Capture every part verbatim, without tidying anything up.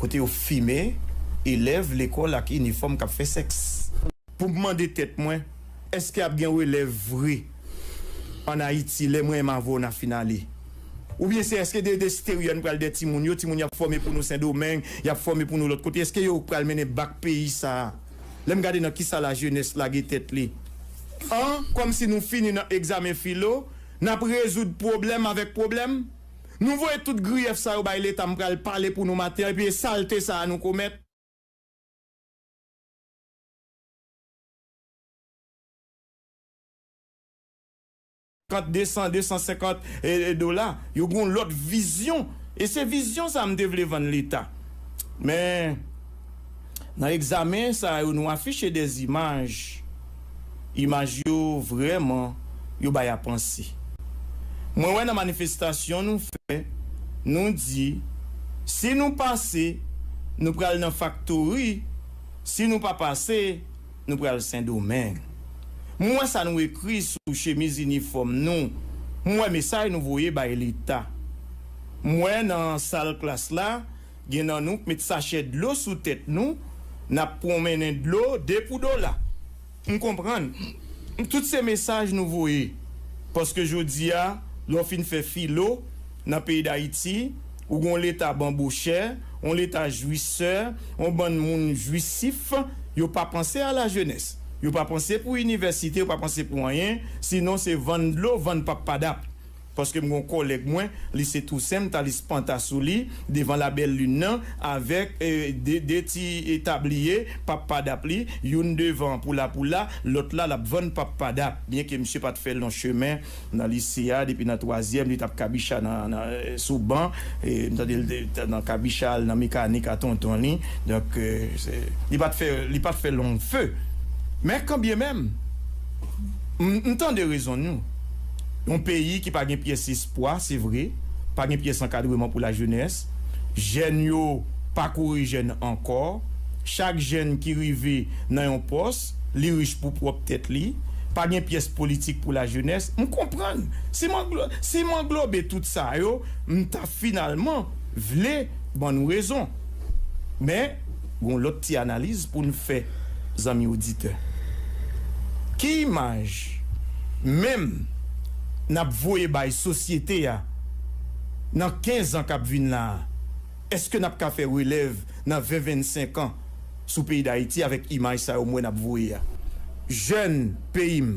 kote yo fime elèv lekòl ak inifòm k ap fè sèks. Pou m mande tèt mwen, èske ap gen relèv vre ann Ayiti lè mwen menm avè w n a fin ale? Oubyen se èske de, de steryo a n pral dèyè timoun yo, timoun y ap fòme pou nou Sendomeng, y ap fòme pou nou lòt kote, èske yo pral mennen bak peyi sa a? Lè m gade nan kisa lajenès lage tèt li. An, kòmsi nou fini nan egzamen filo, n ap rezoud pwoblèm avèk pwoblèm? Nou voye tout griyèf sa yo bay Leta, m pral pale pou nou maten an, epi e salte sa a nou komèt. Kant de san, de san senkant, e, e, dola, yo gen yon lòt vizyon. E se vizyon sa a m te vle vann Leta. Men, nan egzamen sa yo, nou afiche de imaj. Imaj yo, vrèman, yo bay a panse. Mwen wè nan manifestasyon nou fè, nou di, si nou pase, nou pral nan faktori, si nou pa pase, nou pral Sendomeng. M wè sa nou ekri sou chemiz inifòm nou. M wè mesaj nou voye bay Leta. M wè nan sal klas la, gen nan nou k met sachè dlo sou tèt nou, n ap pwonmennen dlo de pou dola. M konprann. Tout se mesaj nou voye. Paske jodi a, lè w fin fè filo nan peyi Dayiti, ou gen yon leta banbochè, yon leta jwisè, yon bann moun jwisif, yo pa panse a lajenès. Yo pa panse pou inivèsite, yo pa panse pou anyen, sinon se vann dlo, vann pap padap. Paske m gen yon kòlèg mwen, li se Tousen, m t al espanta sou li, devan Labèl Lin nan, avèk, e, de, de ti, e, tabliye, pap padap li, youn devan poula poula, lòt la, l ap vann pap padap. Byenke misye pa t fè lon chemen nan lise a, depi nan twazyèm, li t ap kabicha nan, nan, e, sou ban, e, m tande l te, te nan kabicha, l nan mekanik a tonton li. Donk, e, se, li pa t fè, li pa t fè lon fe. Men kanbyenmenm, M, m tande rezon nou. Yon peyi ki pa gen pyès espwa, se vre, pa gen pyès ankadreman pou lajenès. Jèn yo pa kouri jèn ankò. Chak jèn ki rive nan yon pòs, li rich pou pwòp tèt li. Pa gen pyès politik pou lajenès. M konprann. Si m anglo-, si m anglobe tout sa yo, m ta finalman vle ban nou rezon. Men, gen yon lòt ti analiz pou n fè, zanmi oditè. Ki imaj menm n ap voye bay sosyete a nan kenz an k ap vin la a? Èske n ap ka fè relèv nan ven vennsenk an sou peyi Dayiti avèk imaj sa yo m wè n ap voye a? Jèn peyi m,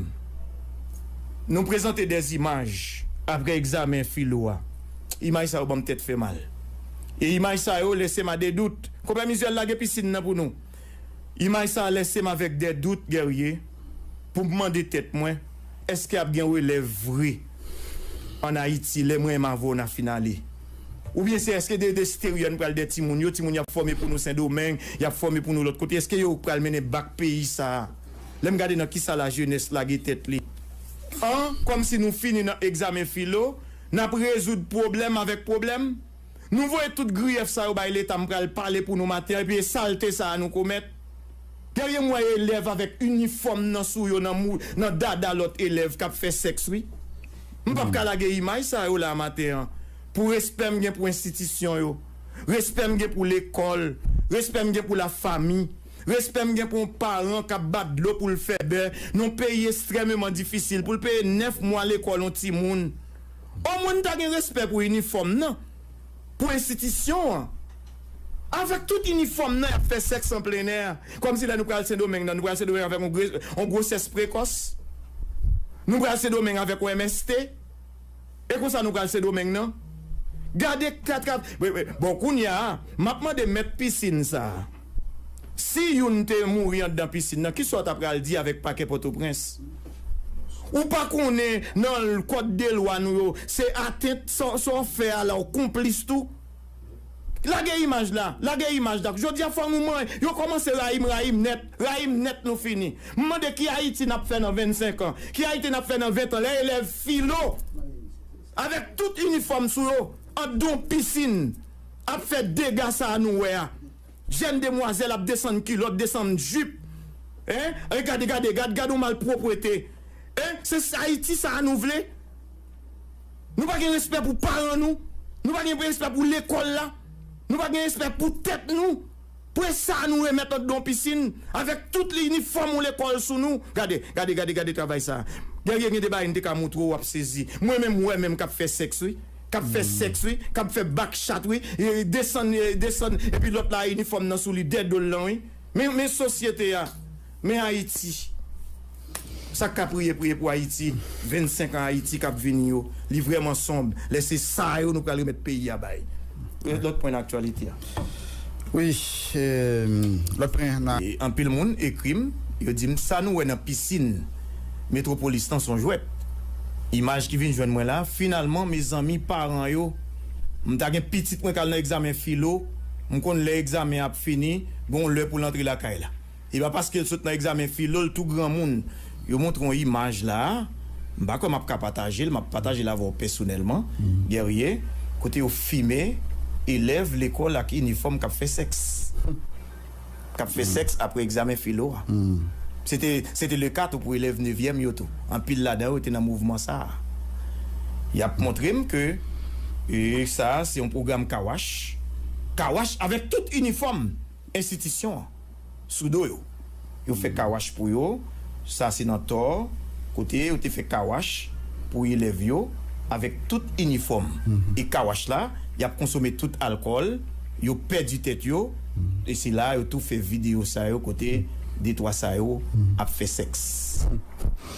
nou prezante dè imaj apre egzamen filo a. Imaj sa yo ban m tèt fè mal. E imaj sa yo lese m a de dout. Konpè Mizyèl lage pisin nan pou nou. Imaj sa a lese m avèk dè dout, Guerrier, pou m mande tèt mwen, èske ap gen relèv vre ann Ayiti lè mwen menm avè w n a fin ale? Oubyen se èske de, de steryo a n pral dèyè timoun yo, timoun y ap fòme pou nou Sendomeng, y ap fòme pou nou lòt kote, èske yo pral mennen bak peyi sa a? Lè m gade nan kisa lajenès lage tèt li. An, kòmsi nou fini nan egzamen filo, n ap rezoud pwoblèm avèk pwoblèm? Nou voye tout griyèf sa yo bay Leta, m pral pale pou nou maten an, epi e salte sa a nou komèt. Guerrier, m wè elèv avèk inifòm nan sou yo, nan mou, nan dada lòt elèv k ap fè sèks, wi. M p ap ka lage imaj sa yo la maten an. Pou respè m gen pou enstitisyon yo, respè m gen pou lekòl, respè m gen pou lafanmi, respè m gen pou yon paran k ap bat dlo pou l fè bè nan yon peyi ekstrèmeman difisil, pou l peye nèf mwa lekòl yon timoun. Omwen, m ta gen respè pou inifòm nan, pou enstitisyon an. Avèk tout inifòm nan, y ap fè sèks an plenè. Kòmsi lè nou pral Sendomeng nan, nou pral Sendomeng avèk yon gre-, yon gwosès prekòs. Nou pral Sendomeng avèk yon M S T. E konsa nou pral Sendomeng nan? Gade kat, kat, bon, kounye a, m ap mande mèt pisin sa a. Si youn te mouri anndan pisin nan, kisa w ta pral di avèk pakè Pòtoprens? Ou pa konnen nan kòd de lwa nou yo, se atent sa, sa w fè a la, w konplis tou? Lage imaj la, lage imaj la. Jodi a fò nou manyen, yo kòmanse rayi m, rayi m nèt, rayi m nèt nou fini. M mande ki Ayiti n ap fè nan vennsenk an, ki Ayiti n ap fè nan ven an, lè elèv filo, avèk tout inifòm sou yo, anndan yon pisin, ap fè dega sa a nou wè a. Jèn demwazèl ap desann kilòt, desann jip. Hein? E gade, gade, gade, gade yon malpwòpte. Hein? Se sa Ayiti sa a nou vle? Nou pa gen respè pou paran nou? Nou pa gen respè pou lekòl la? Nou pa gen respè pou tèt nou. Pou e sa nou remèt anndan yon pisin avèk tout li inifòm yon lekòl sou nou. Gade, gade, gade, gade travay sa. Guerrier, gen de bagay m te ka montre w, w ap sezi. Mwen menm, m wè menm k ap fè sèks, wi. K ap fè sèks, wi. K ap fè back chat, wi. E desann, e desann. Epi lòt la, inifòm nan sou li, dèyè do l lan, wi. Men, men sosyete a. Men Ayiti. Sa k ka priye, priye pou Ayiti. Vennsenk an Ayiti k ap vini yo. Li vrèman sonb. Lè se sa yo nou pral remèt peyi a bay. Lòt pwen nan aktyalite a. Wi, eh, lòt pwen nan. E anpil moun ekri m, yo di m sa nou wè nan pisin Metropolis lan se yon jwèt. Imaj ki vin jwenn mwen la, finalman, mezanmi, paran yo, m ta gen pitit mwen k al nan egzamen filo, m konn lè egzamen ap fini, gon lè pou l antre lakay la. E pa paske l sot nan egzamen filo, l tou granmoun. Yo montre yon imaj la, m pa kwè m ap ka pataje l, m ap pataje l avè w pèsonèlman, Guerrier, kote yo fime elèv lekòl ak inifòm k ap fè sèks. K ap fè sèks apre egzamen filo a. Se te, se te le ka tou pou elèv nevyèm yo tou. Anpil ladan yo te nan mouvman sa a. Y ap montre m ke, e, sa a se yon pwogram kawach. Kawach avèk tout inifòm enstitisyon an sou do yo. Yo fè kawach pou yo, sa se nan Tò, kote yo te fè kawach pou elèv yo avèk tout inifòm. E kawach la, y ap konsome tout alkòl, yo pèdi tèt yo, e se la yo tou fè videyo sa yo kote de twa sa yo ap fè sèks.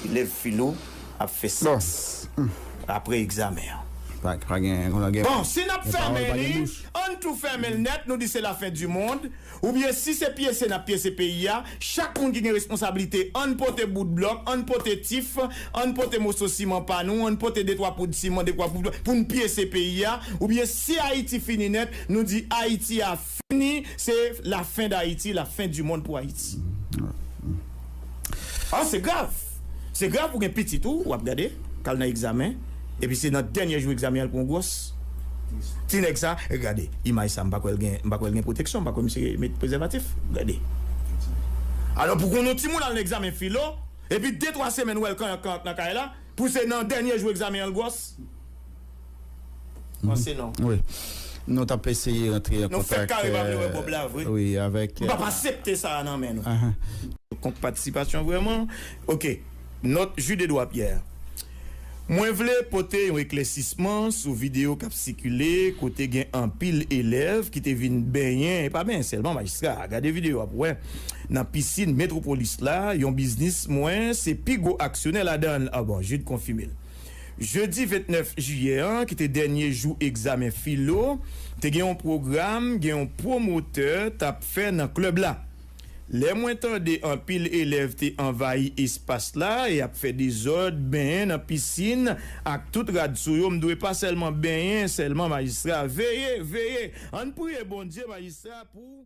Elèv filo ap fè sèks apre egzamen an. Pa, pa gen, pa gen, bon, si n ap fèmen li, ann tou fèmen l nèt, nou di se lafen di mond. Oubyen si se pyese n ap pyese peyi a, chak moun ki gen responsablite, ann pote bout blòk, ann pote tif, ann pote moso siman pa nou, ann pote de twa poud siman, de twa poud blòk pou n pyese peyi a. Oubyen si Ayiti fini nèt, nou di Ayiti a fini, se la fin d'Haïti, la fin du monde pou Ayiti. Ah, se grav. Se grav pou gen pitit ou, w ap gade, k al nan egzamen, epi se nan dènye jou egzamen an l pran gwòs. Ti nèg sa, e gade, imaj sa, m pa kwè l gen, m pa kwè l gen pwoteksyon, m pa kwè misye met prezèvatif. Gade. Alò, pou konn yon timoun al nan egzamen filo, epi de twa semèn wè l kanyank kanyank nan kay la, pou se nan dènye jou egzamen an l gwòs. Panse non. Wi. Nou t ap eseye rantre an kontak. Nou fèk kare pa vle wè Bòb la vre. Wi, avèk, m p ap aksepte sa a nan men nou. Kont patisipasyon vrèman. Ok. Nòt Jude Edouard Pierre. Mwen vle pote yon eklèsisman sou videyo k ap sikile kote gen anpil elèv ki te vin benyen, e pa benyen sèlman, majistra, gade videyo a pou wè, nan pisin Metropolis la, yon biznis mwen se pi gwo aksyonè ladan l. Ah bon, Jude konfime l. Jedi vennèf jiyè an, ki te dènye jou egzamen filo, te gen yon pwogram, gen yon pwomotè t ap fè nan klèb la. Lè mwen tande anpil elèv te anvayi espas la e ap fè dezòd, benyen nan pisin ak tout rad sou yo, m dwe pa sèlman benyen sèlman, majistra. Veye, veye! Ann priye Bondye, majistra, pou